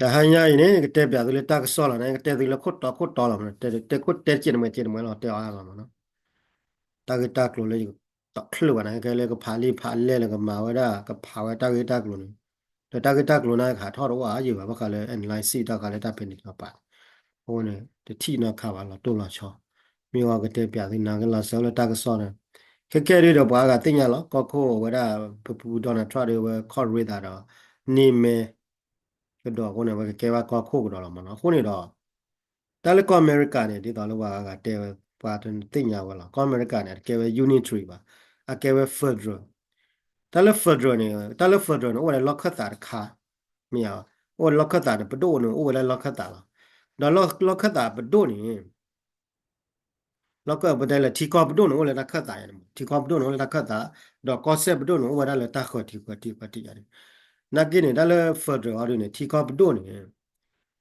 တဟါညါအံၤန့ၣ် ကတဲပၠးသုလၢတၢ်ကစီၣ်လီၤန့ၣ် ကတဲသုလၢခိၣ်တီခိၣ်တီလီၤမး, တဲခိၣ်တဲတက့ၢ်တမှဲက့ၢ်တမှဲလီၤ တဲအီၤလီၤမးနီၤ. တၢ်ဂ့ၢ်တၢ်ကျိၤလၢယတချုးဘၣ်န့ၣ် ကဲလၢကဖးလံာ်ဖးလဲၢ်လၢကမၤဝဲဒၣ် ကဖးဝဲတၢ်ဂ့ၢ်တၢ်ကျိၤန့ၣ်, ဒီးတၢ်ဂ့ၢ်တၢ်ကျိၤန့ၣ် ကဟးထီၣ်တအိၣ်အါယံာ်ဘၣ် ဘၣ်ဃးလၢ analysis တၢ်ဃးလၢတၢ်ဖဲန့ၣ်ကီးပာ်န့ၣ်, အဃိန့ၣ် တထံၣ်နီတခါဘၣ် လီၤတိၢ်လီၤဆီ, မ့ၢ်ဝဲကတဲပၠးသုနၤကလီၤစၢၤလၢတၢ်ကစီၣ်န့ၣ်, ခဲကဲဒ်ဒီးပှၤအါဂၤသ့ၣ်ညါလီၤ ကီၢ်ခိၣ်ဝဲဒၣ် ပပူၤ Donald Trump ဒီးဝဲ ခီၣ်ရ့သးဒီး န့ၢ်မဲ ကဒီးအဃိန့ၣ် အဝဲကကဲဘၣ်ကီၢ်ခိၣ်ကဒီးလီၤမးနီၤ. အဃိန့ၣ်ဒီး တၢ်လၢကီၢ်အမဲရကၤန့ၣ် ဒ်သိးလၢပှၤအါဂၤတဲဝဲ ပှၤတသ့ၣ်ညါဝဲလီၤ. ကီၢ်အမဲရကၤန့ၣ် အတကဲဝဲ unitary ဘၣ်, အကဲဝဲ federal. တၢ်လၢ federal န့ၣ် တၢ်လၢ federal န့ၣ် အိၣ်ဝဲဒၣ်လီၢ်ခၢၣ်သးတခါ, မ့ၢ်ဧါ, အိၣ်ဝဲဒၣ်လီၢ်ခၢၣ်သးန့ၣ် ပဒိၣ်န့ၣ် အိၣ်ဝဲဒၣ်လီၢ်ခၢၣ်သးလီၤ. ဒီးလီၢ်ခၢၣ်သးပဒိၣ်န့ၣ် လီၢ်ခၢၣ် ပတဲလၢထံကီၢ်ပဒိၣ်န့ၣ် အိၣ်လၢတၢ်ခၢၣ်သးယါန့ၣ်, ထံကီၢ်ပဒိၣ်န့ၣ် အိၣ်လၢတၢ်ခၢၣ်သး, ဒီးကီၢ်စဲၣ်ပဒိၣ်န့ၣ် အိၣ်ဝဲဒၣ်လၢတၢ်ဃၢၤထံဃၢၤထံဃၢၤထံယါန့ၣ်. နာ်က့န့ၣ် တၢ်လၢ federal အီၤဒ်န့ၣ် ထံကီၢ်ပဒိၣ်န့ၣ်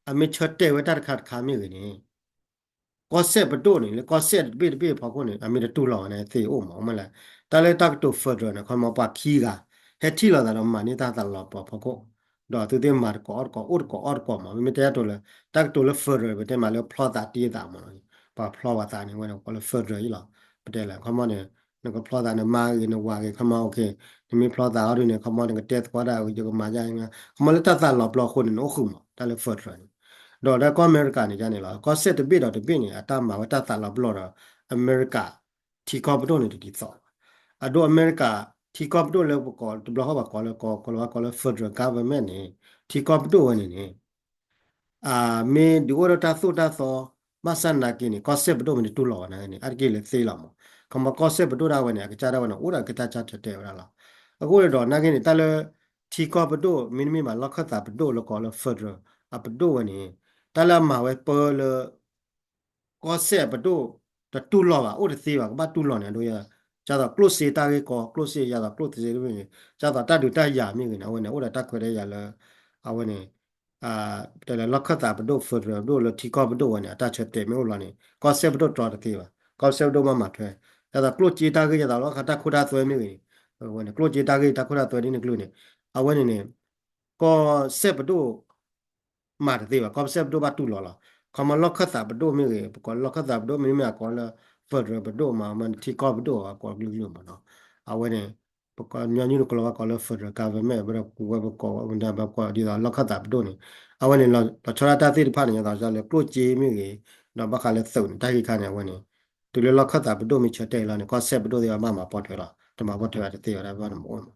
အမ့ၢ်ဆၢတဲာ်ဝဲတၢ်တခါတခါမ့ၢ်ဂ့ၤန့ၣ် ကီၢ်စဲၣ်ပဒိၣ်န့ၣ် လၢကီၢ်စဲၣ်တဘ့ၣ်တဘ့ၣ်အဖီခိၣ်န့ၣ် အမ့ၢ်တတူၢ်လိာ်ဝဲန့ၣ် သ့အိၣ်မး မ့ၢ်လဲၣ်. တၢ်လၢတၢ်ကတိၤ federal န့ၣ် ခီမီပှၤခံဂၤ ဟဲထံၣ်လိာ်သးဒီးမၤန့ၢ်တၢ်သးလီၤပျီဖီခိၣ်, ဒီးသုသ့ၣ်မၤတကိးအီၣ်တကိး အိၣ်တကိးအီၣ်တကိးမး. မ့မ့ၢ်တဲအတိၤလၢ တၢ်ကတိၤလၢ federal ပတဲမးလၢဖျီသးတ့သးမးနီၤ, ပှၤဖျီဝဲသးန့ၣ် ဝဲန့ၣ် ကိးလၢ federal အံၤလီၤ. ပတဲလၢ ခီမီန့ၣ် နကဖျီသးနမါဂ့ၤ နဝၤဂ့ၤ ခီမီ နမ့ၢ်ဖျီသးအီၤဒ်န့ၣ် ခီမီနကတဲသကိးဒၣ် ယကမၤယါ ခီမီလၢတၢ်သးလီၤပျီအဃိန့ၣ် နအိၣ်ဃုာ်မး တၢ်လၢ federal န့ၣ်. ဒီးတၢ်ကီၢ်အမဲရကၤန့ၣ်န့ၣ်လီၤ ကီၢ်စဲၣ်တဘ့ၣ်ဒီးတဘ့ၣ်န့ၣ် အတၢ်မၤဝဲတၢ်သးလီၤပျီဒီး အမဲရကၤ ထံကီၢ်ပဒိၣ်န့ၣ်တဒ်သိးဘၣ်. အဒိအမဲရကၤ ထံကီၢ်ပဒိၣ်လၢပကိးတဘျီဃီဘၣ်ကိးလၢ ကိးလၢဝဲကိးလၢ federal government န့ၣ် ထံကီၢ်ပဒိၣ်ဝဲန့ၣ်န့ၣ် မ့ၢ်ဒုးအိၣ်ဒီးတၢ်သိၣ်တၢ်သီ ဘၣ်ဆၣ်နာ်က့န့ၣ် ကီၢ်စဲၣ်ပဒိၣ်မ့ၢ်တတူၢ်လိာ်ဘၣ်နာ်က့န့ၣ် အါတက့ၢ်လၢသ့လီၤမး. ခီမီကီၢ်စဲၣ်ပဒိၣ်ဒၣ်ဝဲန့ၣ် အကစၢ်ဒၣ်ဝဲန့ၣ် အိၣ်ဒီးကတၢ်ဆၢတဲာ်ဝဲဒၣ်လီၤ. အဃိန့ၣ်ဒီးနာ်က့န့ၣ် တၢ်လၢ ထံကီၢ်ပဒိၣ် မ့တမ့ၢ်ဘၣ်လီၢ်ခၢၣ်သးပဒိၣ်လၢကိးလၢ federal အပဒိၣ်ဝဲန့ၣ် တၢ်လၢအမၤဝဲပၢလၢ ကီၢ်စဲၣ်အပဒိၣ် တတူၢ်လိာ်ဘၣ် အိၣ်တသ့ဘၣ် ကဘၣ်တူၢ်လိာ်န့ၣ် အဒိ ဒ်သိးကျိၣ်စ့တၢ်ဂ့ၢ်ကီ ကျိၣ်စ့ဒ်သိးကျိၣ်စ့မ့ၢ်ဂ့ၤ ဒ်သိးတၢ်ဒုးတၢ်ယၤမ့ၢ်ဂ့ၤန့ၣ် အဝဲန့ၣ် အိၣ်ဒီးတၢ်ခွဲးတၢ်ယာ်လၢ အဝဲန့ၣ် တဲလၢလီၢ်ခၢၣ်သးပဒိၣ် federal ပဒိၣ်လၢထံကီၢ်ပဒိၣ်ဝဲန့ၣ် အတၢ်ဆၢတဲာ်မ့ၢ်အိၣ်လီၤန့ၣ် ကီၢ်စဲၣ်ပဒိၣ်တြီတသ့ဘၣ် ကီၢ်စဲၣ်ပဒိၣ်ဘၣ်မၤထွဲ ဒ်သိးကျိၣ်စ့တၢ်ဂ့ၢ် ဒ်သိးလီၢ်ခၢၣ်တၢ်ခိတၢ်သွဲမ့ၢ်ဂ့ၤန့ၣ် အဝဲန့ၣ် ကျိၣ်စ့တၢ်ဂ့ၢ်တၢ်ခိတၢ်သွဲဒ်န့ၣ်ကလုၢ်န့ၣ် အဝဲန့ၣ်န့ၣ် ကီၢ်စဲၣ်ပဒိၣ် မၤတသ့ဘၣ် ကီၢ်စဲၣ်ပဒိၣ်ဘၣ်တူၢ်လိာ်လီၤ. ခီမီလီၢ်ခၢၣ်သးပဒိၣ်မ့ၢ်ဂ့ၤ ပကိးလၢလီၢ်ခၢၣ်သးပဒိၣ်မ့တမ့ၢ်အကိးလၢ federal ပဒိၣ်မး မ့ၢ်ထံကီၢ်ပဒိၣ်အကိးကလုာ်ကလုာ်မးနီၤ အဝဲန့ၣ် ပကညီနုၢ်တကလီၤဝဲကိးလၢ federal government ဝဲဒီးပဝဲပကိးဝဲဒၣ်ပကိးဒ်သိးလီၢ်ခၢၣ်သးပဒိၣ်န့ၣ် အဝဲန့ၣ် လီၤဆီဒၣ်တၢ်သ့ၣ်တဖၣ်န့ၣ် ဒ်သိးလၢကျိၣ်စ့မ့ၢ်ဂ့ၤ ဒီးဘၣ်ဃးလၢသုးန့ၣ် တၢ်ဂ့ၢ်ခါန့ၣ် အဝဲန့ၣ် တုၤလၢလီၢ်ခၢၣ်သးပဒိၣ်မ့ၢ်ဆၢတဲာ်လီၤန့ၣ် ကီၢ်စဲၣ်ပဒိၣ်သ့ၣ်တဖၣ်ဘၣ်မၤပိာ်ထွဲလီၤ တမၤပိာ်ထွဲဘၣ်တသ့ဝဲဒၣ်ဘၣ်န့ၣ်မ့ၢ်အိၣ်မး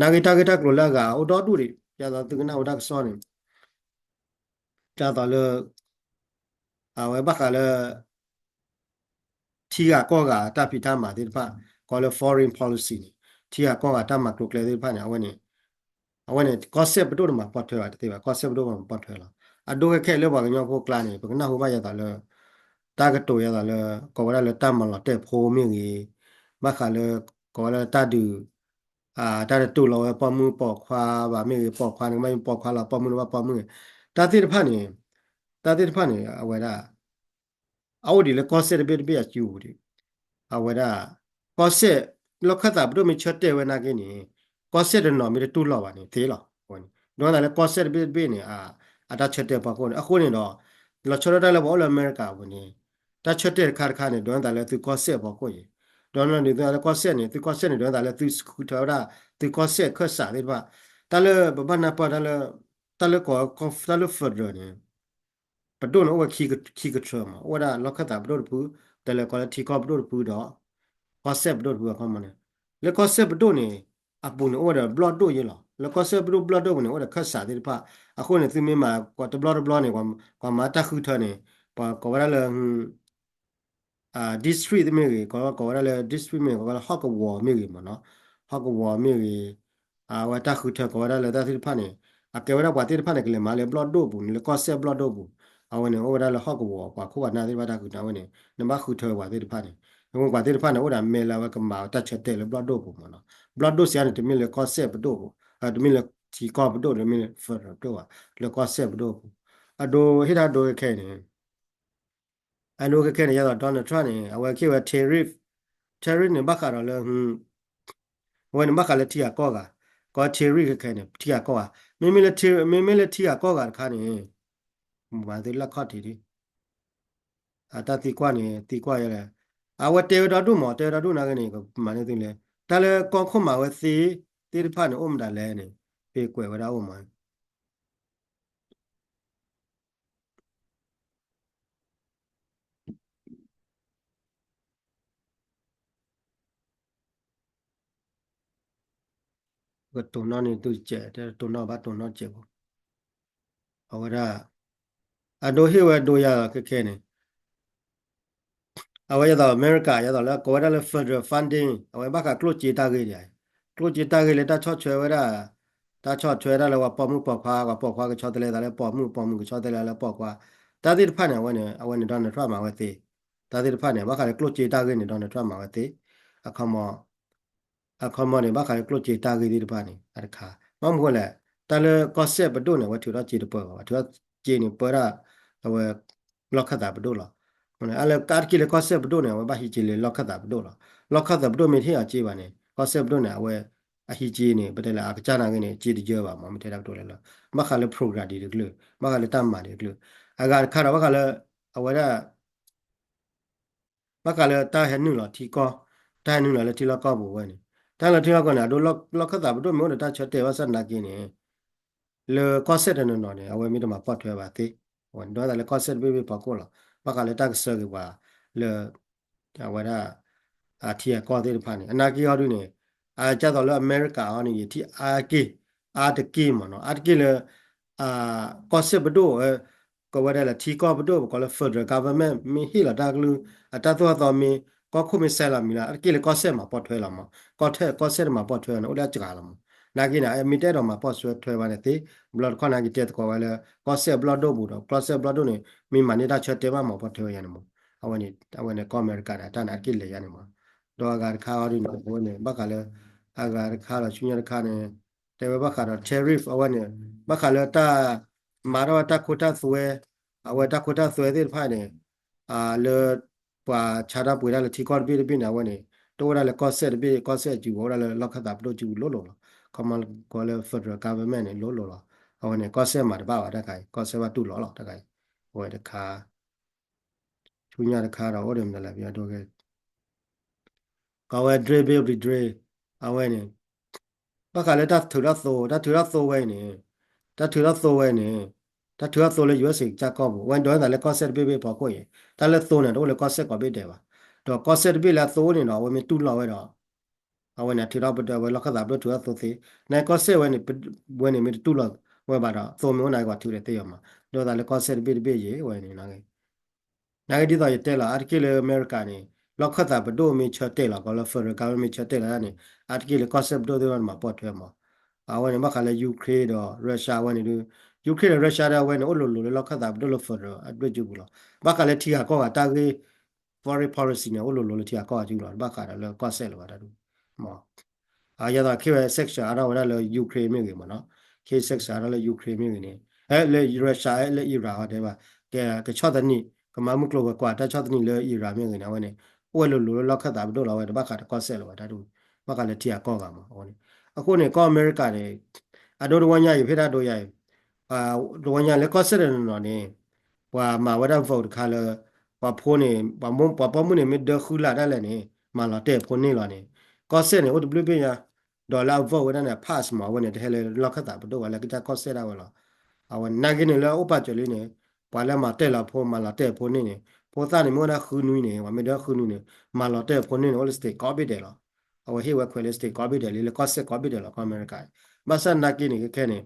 နာ်က့တၢ်ဂ့ၢ်တၢ်ကျိၤလၢအဂၤအိၣ်ဒီဒူၣ်ဒံး ဒ်သိးသုကနၣ်ဝဲတၢ်ကစီၣ်န့ၣ် ဒ်သိးလၢ အဝဲဘၣ်ဃးလၢ ထံဂၤကီၢ်ဂၤတၢ်ဖံးတၢ်မၤသ့ၣ်တဖၣ် ကိးလၢ foreign policy န့ၣ် ထံဂၤကီၢ်ဂၤတၢ်မၤကျိၤကျဲသ့ၣ်တဖၣ်န့ၣ် အဝဲန့ၣ် အဝဲန့ၣ် ကီၢ်စဲၣ်ပဒိၣ်တမၤပိာ်ထွဲဘၣ်တသ့ဘၣ် ကီၢ်စဲၣ်ပဒိၣ်မၤပိာ်ထွဲလီၤ. အဒိခဲခဲလၢပှၤကညီဖိကျါန့ၣ် ပကနၢ်ဟူဘၣ်ယၤသိးလၢ တၢ်ကတိၤယၤသိးလၢ ကိးဝဲဒၣ်လၢတၢ်မၤလီၤတဲာ်ဖိမ့ၢ်ဂ့ၤ ဘၣ်ဃးလၢ ကိးဝဲဒၣ်တၢ်ဒုး တၢ်တတူၢ်လိာ်ဝဲပိာ်မုၣ်ပိာ်ခွါဘၣ်မ့ၢ်ဂ့ၤ ပိာ်ခွါန့ၣ် ကဘၣ်ပိာ်ခွါလီၤ ပိာ်မုၣ်န့ၣ်ဘၣ်ပိာ်မုၣ်ဂ့ၤ တၢ်သ့ၣ်တဖၣ်န့ၣ် တၢ်သ့ၣ်တဖၣ်န့ၣ် အဝဲဒၣ် အအိၣ်ဒံးလၢကီၢ်စဲၣ်တဘ့ၣ်တဘ့ၣ်အစုပူၤဒံး အဝဲဒၣ် ကီၢ်စဲၣ် လီၢ်ခၢၣ်သးပဒိၣ်မ့ၢ်ဆၢတဲာ်ဝဲနာ်က့န့ၣ် ကီၢ်စဲၣ်တနီၤမ့ၢ်တတူၢ်လိာ်ဘၣ်န့ၣ် သ့လီၤ. အဝဲန့ၣ် ဒ်သိးလၢကီၢ်စဲၣ်တဘ့ၣ်တဘ့ၣ်န့ၣ် အတၢ်ဆၢတဲာ်ဖီခိၣ်န့ၣ် အဃိန့ၣ်ဒီး လီၤဆီဒၣ်တၢ်လၢပှၤအိၣ်လၢအမဲရကၤအပူၤန့ၣ် တၢ်ဆၢတဲာ်တခါတခါန့ၣ် ဒိးန့ၢ်သးလၢသုကီၢ်စဲၣ်အဖီခိၣ်အံၤ ဒိးန့ၢ်သးလၢကီၢ်စဲၣ်န့ၣ် သုကီၢ်စဲၣ်န့ၣ် ဒိးန့ၢ်သးလၢသုဃုထၢဝဲဒၣ် သုကီၢ်စဲၣ်အခၢၣ်စးသ့ၣ်တဖၣ် တၢ်လၢပဘၣ်နၢ်ပၢၢ်တၢ်လၢ တၢ်လၢကိး တၢ်လၢ federal န့ၣ် ပဒိၣ်န့ၣ်အိၣ်ဝဲခံကထၢမး အိၣ်ဝဲဒၣ်လီၢ်ခၢၣ်သးပဒိၣ်တဖု တလဲၤကိးလၢထံကီၢ်ပဒိၣ်တဖုဒီး ကီၢ်စဲၣ်ပဒိၣ်တဖုအခီမးန့ၣ် လၢကီၢ်စဲၣ်ပဒိၣ်န့ၣ် အပူၤန့ၣ်အိၣ်ဝဲဒီးဘျီၣ်ဒိၣ်ယဲလီၤ. လၢကီၢ်စဲၣ်ပဒိၣ်ဘျီၣ်ဒိၣ်ပူၤန့ၣ် အိၣ်ဒီးခၢၣ်စးသ့ၣ်တဖၣ် အဃိန့ၣ် သုမ့ၢ်မၤတဘျီတဘျီန့ၣ် ပှၤမၤတၢ်ဃုထၢန့ၣ် ပှၤကိးဝဲဒၣ်လၢ district မ့ၢ်ဂ့ၤ ကိးဝဲဒၣ်လၢ district မ့ၢ်ဂ့ၤ ကိးဝဲလၢဟီၣ်ကဝီၤမ့ၢ်ဂ့ၤမးနီၤ ဟီၣ်ကဝီၤမ့ၢ်ဂ့ၤ အဝဲတၢ်ဃုထၢကိးဝဲဒၣ်လၢတၢ်သ့ၣ်တဖၣ်န့ၣ် အကဲဝဲဒၣ်ပှၤသ့ၣ်တဖၣ်န့ၣ် ကလဲၤမၤလၢဘျီၣ်ဒိၣ်ပူၤန့ၣ် လၢကီၢ်စဲၣ်ဘျီၣ်ဒိၣ်ပူၤ အဝဲန့ၣ် အိၣ်ဝဲဒၣ်လၢဟီၣ်ကဝီၤ ပှၤခိၣ်ပှၤနၢ်သ့ၣ်တဖၣ်တၢ်ဃုထၢအဝဲန့ၣ် နဘၣ်ဃုထၢပှၤသ့ၣ်တဖၣ်န့ၣ် အဝဲပှၤသ့ၣ်တဖၣ်န့ၣ် အိၣ်ဒီးမဲလၢအဝဲကမၤတၢ်ဆၢတဲာ်လၢဘျီၣ်ဒိၣ်ပူၤမးနီၤ ဘျီၣ်ဒိၣ်စံးန့ၣ် တမ့ၢ်လၢကီၢ်စဲၣ်ပဒိၣ်ပူၤ တမ့ၢ်လၢထံကီၢ်ပဒိၣ် တမ့ၢ်လၢ federal ပဒိၣ်ဘၣ် လၢကီၢ်စဲၣ်ပဒိၣ်ပူၤ အဒိ ဟ့ၣ်တၢ်ဒိခဲခဲအံၤန့ၣ် အဒိခဲခဲန့ၣ် ယသိး Donald Trump န့ၣ် အဝဲက့ၤဝဲ tariff, tariff န့ၣ် ဘၣ်ဃးဒီးလၢ အဝဲန့ၣ်ဘၣ်ဃးလၢထံဂၤကီၢ်ဂၤ, ကီၢ် tariff ခဲခဲန့ၣ် ထံဂၤကီၢ်ဂၤ, မ့မ့ၢ်လၢထံ, မ့မ့ၢ်လၢထံဂၤကီၢ်ဂၤတခါန့ၣ် မၤသ့လၢခီၣ်ထံးဒ် အတၢ်သံကွၢ်န့ၣ် သံကွၢ်ယဲလဲၣ်. အဝဲတဲဝဲဒီဒူၣ်မး, တဲဝဲဒီဒူၣ်နာ်က့န့ၣ် ကမၤန့ၢ်သုလဲၣ်. တၢ်လၢကီၢ်ခိၣ်မၤဝဲသ့ သ့ၣ်တဖၣ်န့ၣ် အိၣ်မတၤလဲၣ်န့ၣ် ပကွဲးဝဲဒၣ်အိၣ်မး. ကတိၤနီၣ်န့ၣ် သုစဲး, တဲတိၤနီၣ်ဘၣ်တိၤနီၣ်စဲးဖိ. အဝဲဒၣ် အဒိဟ့ၣ်ဝဲဒိယၤလီၤခဲခဲန့ၣ် အဝဲယသိး အမဲရကၤ ယသိးလၢကိးဝဲဒၣ်လၢ federal funding အဝဲဘၣ်ဃးကျိၣ်စ့တၢ်ဂ့ၢ်ဒ်အံၤ, ကျိၣ်စ့တၢ်ဂ့ၢ်လၢတၢ်ဆီၣ်ထွဲဝဲဒၣ်, တၢ်ဆီၣ်ထွဲဒၣ်လၢပှၤပိာ်မုၣ်ပိာ်ခွါ, ပှၤပိာ်ခွါကဆီတလဲသးလၢပိာ်မုၣ်, ပိာ်မုၣ်ကဆီတလဲသးလၢပိာ်ခွါ, တၢ်သ့ၣ်တဖၣ်န့ၣ် အဝဲန့ၣ် အဝဲန့ၣ် Donald Trump မၤဝဲသ့, တၢ်သ့ၣ်တဖၣ်န့ၣ် ဘၣ်ဃးလၢကျိၣ်စ့တၢ်ဂ့ၢ်န့ၣ် Donald Trump မၤဝဲသ့, အခီမီ အခီမီန့ၣ် ဘၣ်ဃးလၢကျိၣ်စ့တၢ်ဂ့ၢ်သ့ၣ်တဖၣ်န့ၣ် အတခါ, ဘၣ်မနုၤဃိလဲၣ်, တၢ်လၢကီၢ်စဲၣ်ပဒိၣ်န့ၣ် အဝဲထုးထီၣ်စ့တပၢၢ်ဘၣ်, ထုးထီၣ်စ့န့ၣ်ပၢဒၣ် အဝဲ လီၢ်ခၢၣ်သးပဒိၣ်လီၤ. အလၢအါတက့ၢ်လၢကီၢ်စဲၣ်ပဒိၣ်န့ၣ် အဝဲဘၣ်ဟံးစ့လၢလီၢ်ခၢၣ်သးပဒိၣ်လီၤ. လီၢ်ခၢၣ်သးပဒိၣ်မ့ၢ်တဟ့ၣ်အီၤစ့ဘၣ်န့ၣ် ကီၢ်စဲၣ်ပဒိၣ်န့ၣ် အဝဲ အဟံးစ့န့ၣ် ပတဲလၢအကစၢ်နာ်က့န့ၣ် စ့တယၢဘၣ်မး မ့ၢ်တဲတၢ်ကတိၤလဲၣ်လၢ ဘၣ်ဃးလၢ program ဒ်တကလုာ်, ဘၣ်ဃးလၢတၢ်မၤဒ်တကလုာ်, အဂၤတခါဒီးဘၣ်ဃးလၢ အဝဲဒၣ် ဘၣ်ဃးလၢတၢ်ဟဲနုာ်လီၤထံကီၢ်, တၢ်ဟဲနုာ်လီၤလၢထံလီၢ်ကီၢ်ပူၤဝဲန့ၣ်, တၢ်လၢထံလီၢ်ကီၢ်န့ၣ် အဒိလီၢ်ခၢၣ်သးပဒိၣ်မ့ၢ်အိၣ်ဒီးတၢ်ဆၢတဲာ်ဘၣ်ဆၣ်နာ်က့န့ၣ် လၢကီၢ်စဲၣ်တနီၤနီၤန့ၣ် အဝဲမ့ၢ်တမၤပိာ်ထွဲဘၣ်သ့, အဝဲဒၣ်လၢကီၢ်စဲၣ်တဘ့ၣ်ဘ့ၣ်ဖီခိၣ်လီၤ. ဘၣ်ဃးလၢတၢ်ကဆှၢက့ၤပှၤလၢ အဝဲဒၣ် အထံအကီၢ်သ့ၣ်တဖၣ်န့ၣ် အနာ်က့အီၤဒုန့ၣ် အကၢ်သိးလၢအမဲရကၤအီၤန့ၣ် ယထံၣ်အါက့ၢ် အါတက့ၢ်မးနီၤ, အါတက့ၢ်လၢ ကီၢ်စဲၣ်ပဒိၣ်ဝဲ ကဝဲဒၣ်လၢထံကီၢ်ပဒိၣ် ပကိးလၢ federal government မ့ၢ်ဟ့ၣ်လီၤတၢ်ကလုၢ် အတၢ်သိၣ်တၢ်သီမ့ၢ် ကီၢ်ခိၣ်မ့ၢ်စဲးလီၤမံၤလီၤ အါတက့ၢ်လၢကီၢ်စဲၣ်မၤပိာ်ထွဲလီၤမး, ကီၢ်ထဲ ကီၢ်စဲၣ်တမၤပိာ်ထွဲန့ၣ် အိၣ်လၢအစှၤလီၤမး, နာ်က့န့ၣ် မ့ၢ်တအဲၣ်ဒိးမၤပိာ်ထွဲဘၣ်န့ၣ်သ့, ဘျီတခီၣ်နာ်က့တဲသကိးဝဲလၢ ကီၢ်စဲၣ်ဘျီၣ်ဒိၣ်ပူၤဒီး ကီၢ်စဲၣ်ဘျီၣ်ဒိၣ်န့ၣ် မ့ၢ်မၤန့ၢ်တၢ်ဆၢတဲာ်ဘၣ်မၤပိာ်ထွဲဝဲယါန့ၣ်မး, အဝဲန့ၣ် အဝဲန့ၣ်ကီၢ်အမဲရကၤန့ၣ် အတၢ်န့ၣ်အါတက့ၢ်လဲၤယါန့ၣ်မး, ဒီးအဂၤတခါအီၤဒုန့ၣ် အဝဲန့ၣ် ဘၣ်ဃးလၢ အဂၤတခါဒီးဆူညါတခါန့ၣ် တဲဝဲဘၣ်ဃးဒီး tariff အဝဲန့ၣ် ဘၣ်ဃးလၢတၢ် မၤထီၣ်ဝဲတၢ်ခိတၢ်သွဲ အဝဲတၢ်ခိတၢ်သွဲသ့ၣ်တဖၣ်န့ၣ် လၢ ပှၤဆါတၢ်ပှ့ၤတၢ်လၢထံကီၢ်တဘ့ၣ်တဘ့ၣ်န့ၣ် အဝဲန့ၣ် တအိၣ်ဝဲဒၣ်လၢကီၢ်စဲၣ်တဘ့ၣ် ကီၢ်စဲၣ်အစုပူၤ အိၣ်ဝဲဒၣ်လၢလီၢ်ခၢၣ်သးပဒိၣ်စုပူၤလိၤလိၤလီၤ. ခီမီကိးလၢ federal government န့ၣ် လိၤလိၤလီၤ. အဝဲန့ၣ် ကီၢ်စဲၣ်မၤတဘၣ်ဘၣ်တၢ်ခါအံၤ ကီၢ်စဲၣ်ဘၣ်တူၢ်လိာ်လီၤတၢ်ခါအံၤ အဝဲတခါ ဆူညါတခါဒီးအိၣ်ဒီးမနုၤလဲၣ် ပယီၤဒိကဲ ကီးဝဲ drill baby drill အဝဲန့ၣ် ဘၣ်ဃးလၢတၢ်ထုးထီၣ်သိ တၢ်ထုးထီၣ်သိဝဲအံၤန့ၣ် တၢ်ထုးထီၣ်သိဝဲအံၤန့ၣ် တၢ်ထုးထီၣ်သိလၢ ယူအက်စ် ကစၢ်ကီၢ်ပူၤ အဝဲဒိးသးလၢကီၢ်စဲၣ်တဘ့ၣ်ဘ့ၣ်ဖီခိၣ်အံၤ တၢ်လၢသိန့ၣ် တအိၣ်လၢကီၢ်စဲၣ်ကိးဘ့ၣ်ဒဲးဘၣ်. ဒီးကီၢ်စဲၣ်တဘ့ၣ်လၢအသိအိၣ်န့ၣ်ဒီး အဝဲမ့ၢ်တူၢ်လိာ်ဝဲဒီး အဝဲန့ၣ်ထုးထီၣ်ပဒိၣ်ဝဲလီၢ်ခၢၣ်သးပဒိၣ်ထုးထီၣ်သိသ့ နကီၢ်စဲၣ်ဝဲန့ၣ် ဝဲန့ၣ်မ့ၢ်တတူၢ်လိာ်ဝဲဘၣ်ဒီး သိမ့ၢ်အိၣ်နၤကီးထုးဒီးသ့ယီၤမး ဒိးသးလၢကီၢ်စဲၣ်တဘ့ၣ်တဘ့ၣ်ယံၤဝဲန့ၣ် နာ်က့ဒ်သိးယတဲလီၤ အါတက့ၢ်လၢအမဲရကၤန့ၣ် လီၢ်ခၢၣ်သးပဒိၣ်မ့ၢ်ဆၢတဲာ်လီၤ ကီးလၢ federal government မ့ၢ်ဆၢတဲာ်လီၤဒၣ်န့ၣ် အါတက့ၢ်လၢကီၢ်စဲၣ်ပဒိၣ်သ့ၣ်တဖၣ်န့ၣ်မၤပိာ်ထွဲမး အဝဲန့ၣ် ဘၣ်ဃးလၢ Ukraine ဒီး Russia အဝဲန့ၣ်ဒု Ukraine ဒီး Russia ဒီးအဝဲန့ၣ် အိၣ်လိၤလိၤလၢလီၢ်ခၢၣ်သးပဒိၣ်လၢ federal အဒိၣ်စုပူၤလီၤ. ဘၣ်ဃးလၢထံဂၤကီၢ်ဂၤတၢ်ဂ့ၢ် foreign policy န့ၣ် အိၣ်လိၤလိၤလၢထံဂၤကီၢ်ဂၤစုပူၤလီၤ တဘၣ်ဃးဒီးလၢကီၢ်စဲၣ်လၢၤဘၣ်တၢ်ဒု မး အယသိးခဲဝဲ sanction အါထီၣ်ဝဲဒၣ်လၢ Ukraine မ့ၢ်ဂ့ၤမးနီၤ ခဲ sanction အါထီၣ်လၢ Ukraine မ့ၢ်ဂ့ၤန့ၣ် လၢ Russia လၢ Iran ဟီတဲဘၣ် ကဆီၣ်သနံး ကမၤမုၢ်ကျိၤဝဲၤကွာ်တၢ်ဆီၣ်သနံးလၢ Iran မ့ၢ်ဂ့ၤန့ၣ် အဝဲန့ၣ် အိၣ်ဝဲလိၤလိၤလၢလီၢ်ခၢၣ်သးပဒိၣ်လီၤ အဝဲတဘၣ်ဃးဒီးကီၢ်စဲၣ်လၢၤဘၣ်တၢ်ဒု ဘၣ်ဃးလၢထံဂၤကီၢ်ဂၤမး အဝဲန့ၣ် အဃိန့ၣ် ကီၢ်အမဲရကၤန့ၣ် အဒိတဝီညါအံၤ ဖဲဒၣ်ဒိယါအံၤ တဝီညါလၢကီၢ်စဲၣ်တနီၤနီၤန့ၣ် ပှၤမၤဝဲဒၣ် vote တခါလၢ ပှၤဖိန့ၣ် ပှၤပိာ်မုၣ်န့ၣ် မ့ၢ်ဒၢဃုလါဒၣ်လဲာ်န့ၣ် မၤလီၤတဲာ်ဖိန့ၣ်လီၤန့ၣ် ကီၢ်စဲၣ်န့ၣ် အိၣ်တဘျုးဘ့ၣ်ညါ ဒီးလၢအ vote ဝဲဒၣ်န့ၣ် pass မး အဝဲန့ၣ် တဟဲလၢလီၢ်ခၢၣ်သးပဒိၣ်ဘၣ်လၢကစၢ်ကီၢ်စဲၣ်ဒၣ်ဝဲလီၤ. အဝဲနာ်က့န့ၣ်လၢအအိၣ်ပာ်စၢၤလံန့ၣ် ပှၤလၢမၤတဲာ်လီၤဖိ မၤလီၤတဲာ်ဖိန့ၣ်န့ၣ် ဖိသၣ်န့ၣ် မ့ၢ်ဝဲဒၣ်ဃုနွံန့ၣ် ပှၤမ့ၢ်ဒၢဃုနွံန့ၣ် မၤလီၤတဲာ်ဖိန့ၣ်န့ၣ် အိၣ်လၢ state ကိးဘ့ၣ်ဒဲးလီၤ. အဝဲဟ့ၣ်ဝဲခွဲးလၢ state ကိးဘ့ၣ်ဒဲးလံ လၢကီၢ်စဲၣ်ကိးဘ့ၣ်ဒဲးလီၤ ကီၢ်အမဲရကၤ ဘၣ်ဆၣ်နာ်က့န့ၣ် ခဲခဲန့ၣ်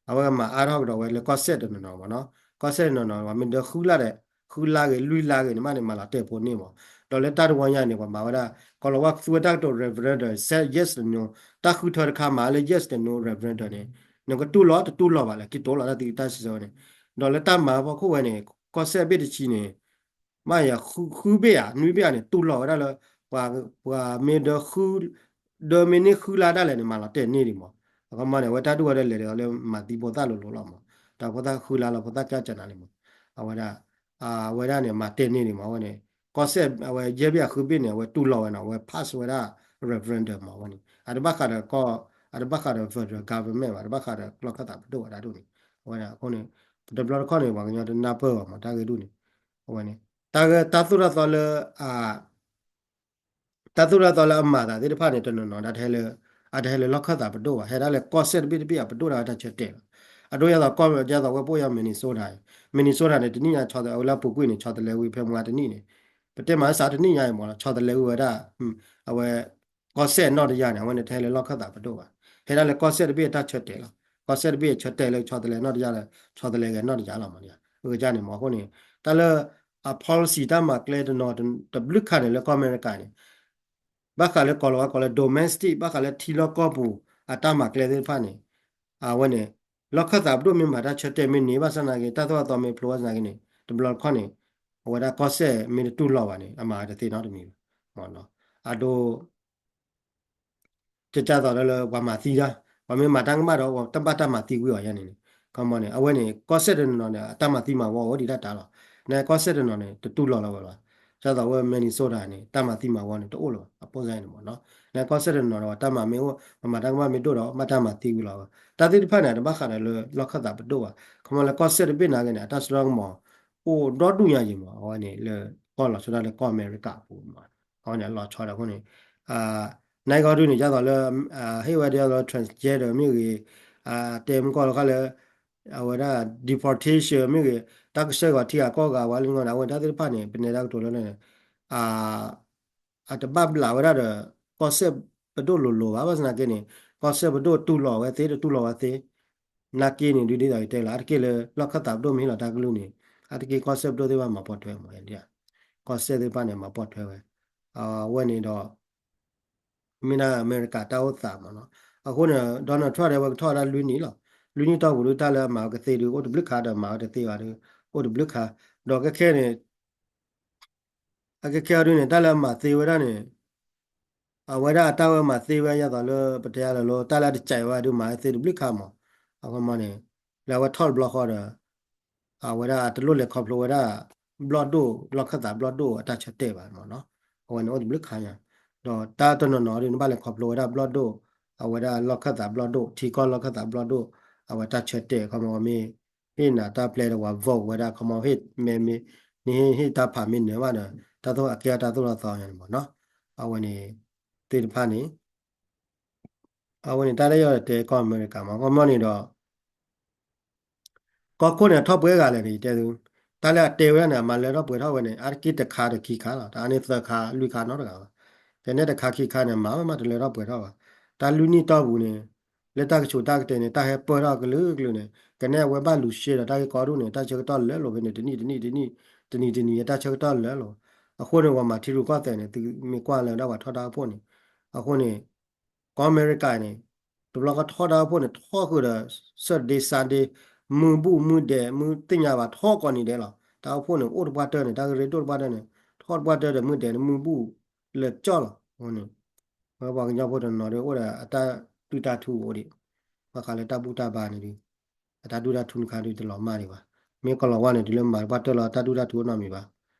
အဝဲမၤအါထီၣ်ကဒီးဝဲလၢကီၢ်စဲၣ်တနီၤနီၤမးနီၤ ကီၢ်စဲၣ်တနီၤနီၤ ပှၤမ့ၢ်ဒၢဃုလါဒီး ဃုလါဂ့ၤ လွံၢ်လါဂ့ၤန့ၣ် မ့ၢ်န့ၣ် မၤလီၤတဲာ်ဖိန့ၣ်မး ဒီးလၢတၢ်တဝီညါန့ၣ် ပှၤမၤဝဲဒၣ် ကီၤလၤဝါသူဝဲတၢ်ကတိၤ referendum ဆဲ yes တနီၤ တၢ်ဃုထၢတခါမးလၢ yes တနီၤ referendum န့ၣ် နကတူၢ်လိာ်တတူၢ်လိာ်ဘၣ်လၢ က့ၤတိလိာ်တၢ်သံတၢ်စံးဆၢဝဲန့ၣ် ဒီးလၢတၢ်မၤဖီခိၣ်ဝဲန့ၣ် ကီၢ်စဲၣ်ဘ့ၣ်တဆံန့ၣ် မ့ၢ်ယၤ ဃုဘ့ၣ်ဧါ နွံဘ့ၣ်ဧါန့ၣ် တူၢ်လိာ်ဝဲဒၣ်လၢ ပှၤ ပှၤမ့ၢ်ဒၢဃု ဒၢမ့ၢ်န့ၢ်ဃုလါဒၣ်လဲာ်န့ၣ် မၤလီၤတဲာ်န့ၢ်ဒံးမး အခီမးန့ၣ် အဝဲတၢ်ဒုၣ်ဝဲဒၣ်လဲၤဒီးလၢမၤသံဖိသၣ်လိၤလိၤလီၤမး တၢ်ဖိသၣ်ဃုလါလီၤ ဖိသၣ်ကၢ်ကၢနၤလံမး အဝဲဒၣ် အဝဲဒၣ်န့ၣ် မၤတဲာ်န့ၢ်ဒံးမး အဝဲန့ၣ် ကီၢ်စဲၣ် အဝဲယဲၢ်ဘ့ၣ်အဃုဘ့ၣ်န့ၣ် အဝဲတူၢ်လိာ်ဝဲနီၤ အဝဲ pass ဝဲဒၣ် referendum မး အဝဲန့ၣ် အတဘၣ်ဃးဒီးကီၢ် အတဘၣ်ဃးဒီး federal government ဘၣ်, တဘၣ်ဃးဒီးလီၢ်ခၢၣ်သးပဒိၣ်ဘၣ်တၢ်ဒ်န့ၣ်. အဝဲန့ၣ်အဃိန့ၣ် တဘျီတခီၣ်န့ၣ် ပှၤကညီတနၢ်ပၢၢ်ဘၣ်မး တၢ်ဂ့ၢ်ဒ်န့ၣ်. အဝဲန့ၣ် တၢ်ဂ့ၢ်တၢ်သိၣ်တၢ်သီလၢ တၢ်သိၣ်တၢ်သီလၢအမၤသးသ့ၣ်တဖၣ်န့ၣ် တနီၤနီၤ အတဟဲလၢလီၢ်ခၢၣ်သးပဒိၣ်ဘၣ်, ဟဲဒၣ်လၢကီၢ်စဲၣ်တဘ့ၣ်တဘ့ၣ်အပဒိၣ်ဒၣ်ဝဲတၢ်ဆၢတဲာ်လီၤ. အဒိယၤသိးကီၢ် ယၤသိးဝဲပအိၣ်ယၤ Minnesota, Minnesota န့ၣ် တနံၣ်ညါဆီတလဲဝံၤ လၢအပူၤကွံာ်န့ၣ် ဆီတလဲဝံၤ ဖဲမုၢ်ဂၤတနံၣ်န့ၣ် ပတဲမၤစးတနံၣ်ညါအံၤမးလီၤ ဆီတလဲဝံၤဝဲဒၣ် အဝဲ ကီၢ်စဲၣ်နီၢ်တယၢ်န့ၣ် အဝဲန့ၣ်တဟဲလၢလီၢ်ခၢၣ်သးပဒိၣ်ဘၣ်, ဟဲဒၣ်လၢကီၢ်စဲၣ်တဘ့ၣ်အတၢ်ဆၢတဲာ်လီၤ. ကီၢ်စဲၣ်တဘ့ၣ်အဆၢတဲာ်လၢဆီတလဲနီၢ်တယၢ်လၢ ဆီတလဲဂဲၤနီၢ်တယၢ်လီၤမး. အကန့ၣ်မး အဃိန့ၣ် တၢ်လၢ အ policy တၢ်မၤကျဲတနီၤ တဘျုးခါန့ၣ် လၢကီၢ်အမဲရကၤန့ၣ် ဘၣ်ဃးလၢကိးလီၤဝဲကိးလၢ domestic ဘၣ်ဃးလၢထံလီၢ်ကီၢ်ပူၤအတၢ်မၤကျဲသ့ၣ်တဖၣ်န့ၣ် အဝဲန့ၣ် လီၢ်ခၢၣ်သးပဒိၣ်မ့ၢ်မၤတၢ်ဆၢတဲာ်မ့ၢ်န့ၢ်ဘၣ်ဆၣ်သနာ်က့န့ၣ် တၢ်သိၣ်တၢ်သီမ့ၢ်ဖျိဘၣ်ဆၣ်သနာ်က့န့ၣ် တဘျီတခီၣ်န့ၣ် အဝဲဒၣ်ကီၢ်စဲၣ်မ့ၢ်တတူၢ်လိာ်ဘၣ်န့ၣ် အမၤဝဲတသ့နီတမံၤဘၣ်. အဒိ ကကၢ်သိးလၢပှၤမၤသံတၢ်, ပှၤမ့ၢ်မၤတၢ်ကမၣ်ဒီး တဘၣ်တၢ်မၤသံဝံၤအီၤယါန့ၣ်န့ၣ် ခီမီန့ၣ် အဝဲန့ၣ် ကီၢ်စဲၣ်တနီၤနီၤန့ၣ် အတၢ်မၤသံမၤဝီအိၣ်ဒံးတၢ်တၢ်လီၤ. နကီၢ်စဲၣ်တနီၤန့ၣ် တတူၢ်လိာ်လီၤဝဲဘၣ်. ကၢ်သိးဝဲ Minnesota န့ၣ် တၢ်မၤသံမၤဝီန့ၣ် တအိၣ်လၢၤဘၣ် အပိၢ်စါန့ၣ်မးနီၤ. နကီၢ်စဲၣ်တနီၤဒီး တၢ်မၤမ့ၢ်အိၣ် ပမၤတၢ်ကမၣ်မ့ၢ်ဒိၣ်ဒီး ဘၣ်တၢ်မၤသံဝံၤလီၤ. တၢ်သ့ၣ်တဖၣ်န့ၣ် တဘၣ်ဃးဒီးလၢလီၢ်ခၢၣ်သးပဒိၣ်ဘၣ်. ခီမီလၢကီၢ်စဲၣ်တဘ့ၣ်နာ်က့န့ၣ် အတၢ်စိတၢ်ကမီၤ အိၣ်ဒီဒူၣ်ညါယံၤမး အဝဲန့ၣ်လၢ ကီၢ်လီၤဆီဒၣ်လၢကီၢ်အမဲရကၤအပူၤမး အဝဲန့ၣ်အလီၤဆီဒီးအဃိန့ၣ် နကီၢ်ဒုန့ၣ် ကၢ်သိးလၢ ဟ့ၣ်ဝဲဒ်သိးလၢ transgender မ့ၢ်ဂ့ၤ, တဲမုၢ်ကီၢ်လီၤခါလၢ အဝဲဒၣ် deportation မ့ၢ်ဂ့ၤ, တၢ်ကဆှၢဂီၤထံဂၤကီၢ်ဂၤဝဲလၢန့ၣ် အဝဲတၢ်သ့ၣ်တဖၣ်န့ၣ် ပနဲဒၣ်ကတိၤလၢန့ၣ် အတဘၣ်ဘျးဝဲဒၣ်ဒီး ကီၢ်စဲၣ်ပဒိၣ်လိၤလိၤဘၣ် ဘၣ်ဆၣ်သနာ်က့န့ၣ် ကီၢ်စဲၣ်ပဒိၣ်တူၢ်လိာ်ဝဲသ့ တတူၢ်လိာ်ဝဲသ့ နာ်က့န့ၣ် ဒ်သိးယတဲလီၤ အါတက့ၢ်လၢလီၢ်ခၢၣ်သးပဒိၣ်မ့ၢ်ဟ့ၣ်လီၤတၢ်ကလုၢ်န့ၣ် အါတက့ၢ်ကီၢ်စဲၣ်ပဒိၣ်သ့ၣ်တဖၣ်မၤပိာ်ထွဲမး ကီၢ်စဲၣ်သ့ၣ်တဖၣ်န့ၣ် မၤပိာ်ထွဲဝဲ အဝဲန့ၣ်ဒီး မ့ၢ်ဒၣ်အမဲရကၤတၢ်အိၣ်သးမးနီၤ. အဃိန့ၣ် Donald Trump ဒီးဝဲကထီၣ်ဝဲဒၣ်လွံၢ်နံၣ်လီၤ. လွံၢ်နံၣ်တီၢ်ပူၤဒုး တၢ်လၢအမၤဝဲကသ့ဒုး အိၣ်တဘျုးခါဒီးမၤဝဲတသ့ဘၣ်ဒုး အိၣ်တဘျုးခါ, ဒီးကခဲန့ၣ် အကခဲအံၤဒုးန့ၣ် တၢ်လၢအမၤသ့ဝဲဒၣ်န့ၣ် အဝဲဒၣ်အတၢ်ဝဲမၤသ့ဝဲ ယၤသိးလၢပတဲလၢ တၢ်လၢအတစဲးဝဲဒုး မၤဝဲသ့တဘျုးခါမး. အခီမီန့ၣ် လၢအဝဲထီၣ်တဘျီဃီဒီး အဝဲဒၣ်အတလိၣ်လဲၤခီဖျိဝဲဒၣ် ဘျီၣ်ဒိၣ် လီၢ်ခၢၣ်သးဘျီၣ်ဒိၣ်အတၢ်ဆၢတဲာ်ဘၣ်မးနီၤ. အဝဲန့ၣ်အိၣ်တဘျုးခါညါ, ဒီးတၢ်တနီၤနီၤဒုး နဘၣ်လဲၤခီဖျိဝဲဒၣ်ဘျီၣ်ဒိၣ် အဝဲဒၣ်လီၢ်ခၢၣ်သးဘျီၣ်ဒိၣ် ထံကီၢ်လီၢ်ခၢၣ်သးဘျီၣ်ဒိၣ် အဝဲတၢ်ဆၢတဲာ် ခီမီမ့ၢ် ဟ့ၣ်နၤတၢ်ပျဲဒီးပှၤ vote ဝဲဒၣ် ခီမီဟ့ၣ်မဲမ့ၢ် နဟ့ၣ်တၢ်ဖးမ့ၢ်နၢၤဘၣ်ဒီး တၢ်သိၣ်အကဲအတၢ်သိၣ်တၢ်သီညါန့ၣ်မးနီၤ. အဝဲန့ၣ် သ့ၣ်တဖၣ်န့ၣ် အဝဲန့ၣ် တၢ်လၢယတဲကီၢ်အမဲရကၤမး ခီမီန့ၣ်ဒီး ကီၢ်ခိၣ်န့ၣ် ထီၣ်ပှဲၤဂၤလဲၣ်န့ၣ် ယတဲသု, တၢ်လၢအတဲဝဲဒၣ်န့ၣ် အမၤလၢထီၣ်ပှဲၤထီၣ်ဝဲန့ၣ် အါတက့ၢ်တခါဒီးခံခါလီၤ. တအါန့ၢ်သၢခါလွံၢ်ခါနီတဂၤဘၣ်. ကနဲတခါခံခါန့ၣ် မၤဝဲမးတလၢထီၣ်ပှဲၤထီၣ်ဘၣ်. တၢ်လွံၢ်နံၣ်တီၢ်ပူၤန့ၣ် လၢတၢ်ကဆူးတၢ်ကတဲာ်န့ၣ် တၢ်ဟဲပၢၢ်ထီၣ်ကလုာ်ကလုာ်န့ၣ် ကနဲအဝဲဘၣ်လူၤရှဲဒီးတၢ်ဂ့ၢ်ကီဒိၣ်န့ၣ် တၢ်ဆၢကတီၢ်လၢာ်လီၤဖဲန့ၣ် တနံၣ်တနံၣ်တနံၣ် တနံၣ်တနံၣ် တၢ်ဆၢကတီၢ်လၢာ်လီၤ. အဃိန့ၣ် ပှၤမၤထံရူၢ်ကီၢ်သဲးန့ၣ် သုမ့ၢ်ကွၢ်လၢဒၣ်ပှၤထီၣ်တၢ်အိၣ်ဖှိၣ်န့ၣ် အဃိန့ၣ် ကီၢ်အမဲရကၤန့ၣ် တဘျီဃီထီၣ်တၢ်အိၣ်ဖှိၣ်န့ၣ် ထီၣ်ဃုာ်ဒီး Saturday Sunday မုၢ်ဘူၣ်မုၢ်ဒဲး မုၢ်သ့ၣ်ညါဘၣ် ထီၣ်ကိးနံၤဒဲးလီၤ. တၢ်အိၣ်ဖှိၣ်န့ၣ် အိၣ်တပှၢ်တၢၢ်န့ၣ် တၢ်ဂ့ၢ်ဒိၣ်တပှၢ်တၢၢ်န့ၣ် ထီၣ်တပှၢ်တၢၢ်ဒီးမုၢ်ဒဲးန့ၣ် မုၢ်ဘူၣ်လၢာ်ကၠီလီၤ. အဃိန့ၣ် ဝဲပှၤကညီဖိတနီၤဒုးအိၣ်ဒီးအတၢ်ဒုၣ်တၢ်ထူအိၣ်ဒံး ဘၣ်ဃးလၢတၢ်ဘူၣ်တၢ်ဘါန့ၣ်ဒုး အတၢ်ဒုၣ်တၢ်ထူန့ၣ်ခါဒုးတလီၤမၢ်ဒံးဘၣ်. မ့ၢ်ကီၤလၤဝါန့ၣ် တုၤလၢမၤတပှၢ်တၢၢ်လီၤ တၢ်ဒုၣ်တၢ်ထူအိၣ်နီတမံၤဘၣ်.